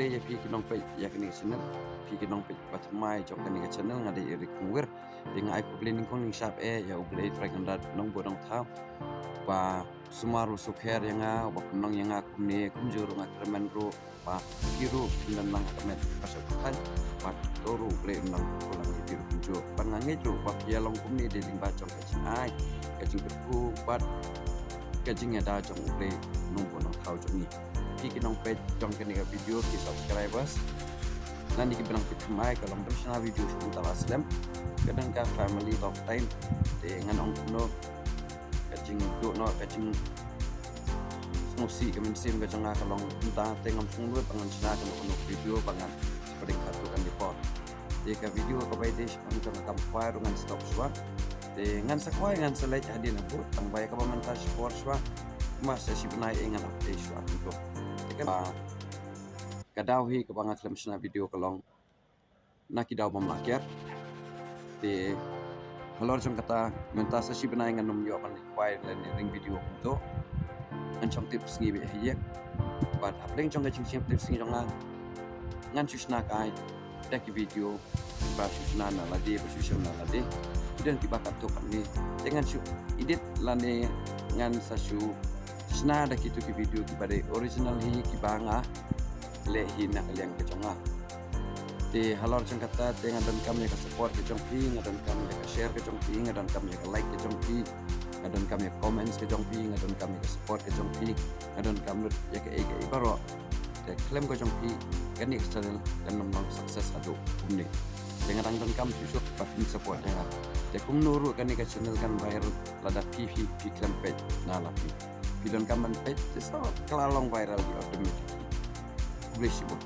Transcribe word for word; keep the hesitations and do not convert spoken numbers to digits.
Ïa phi ki nongpeit ïa kane ka channel, phi ki nongpeit ba thymmai jong kane ka channel, nga dei Eric Kongwir. Te nga ai khublei nyngkong nyngshap eh ïa U Blei Trai Kynrad Nongbuh Nongthaw ba sumar u sukher ïa nga, ba pynlong ïa nga kumne, kumjuh ruh nga kyrmen ruh, ba phi ruh phin don lang ha ka met ka shong ka thaiñ, ba to ruh U Blei un nang pynlong ïa phi ruh kumjuh. Bad nga ngeit ruh ba phi ïa long kumne dei lyngba jong ka jingai, ka jingkyrkhu bad ka jingïada jong U Blei Nongbuh Nongthaw jong ngi. Phi ki nongpeit jong kane ka video, ki subscribers, lane kiba nang peit thymmai, ka long ban shna video sha u tala slem. Ka don ka family love time. Te ngan ong kumno ka jingduh noh, ka jingsngewsih ka mynsiem ka jong nga ka long kumta, te ngam sngewlut ba ngan shna kano kano video ba ngan pdiang katto katne por. Te ka video kaba ïadei shaphang jong ka kam khwai ruh ngan stop shuwa. Te ngan sa khwai ngan sa leit hadien habud, tang ba ïa kaba mynta shipor shuwa, ma sa shi bnai eh ngan update shuwa kumto. Te kaba ka daw hi kaba nga khlem shna video ka long na ki daw bym lah kiar. Te halor jong kata mynta sa shi bnai ngan ym ïoh ban leit khwai lane ring video kumto. Ngan shong tip sngi beit ha ïing. Bad hapdeng jong ka jingshong tip sngi jong nga, ngan shu shna kai da ki video ba shu shna na lade, ba shu shem na lade. Ki don kiba katto katne, te ngan shu edit lane ngan sa shu shna da kito ki video kiba dei original hi, kiba nga leh hi na ka liang ka jong nga. Te halor jong kata te nga donkam ïa ka support ka jong phi, nga donkam ïa ka share ka jong phi, nga donkam ïa ka like ka jong phi, nga donkam ïa ka comments ka jong phi, nga donkam ïa ka support ka jong phi, nga donkam lut ïa kaei kaei baroh. Te khlem ka jong phi kane ka channel kan ym long success haduh kumne. Te nga dang donkam shuh shuh ba phin support ïa nga. Te kumno ruh kane ka channel kan viral lada phi phi phi khlem peit na la phi. Phi donkam ban peit te sa ka la long viral hi automatically. Khublei shibun.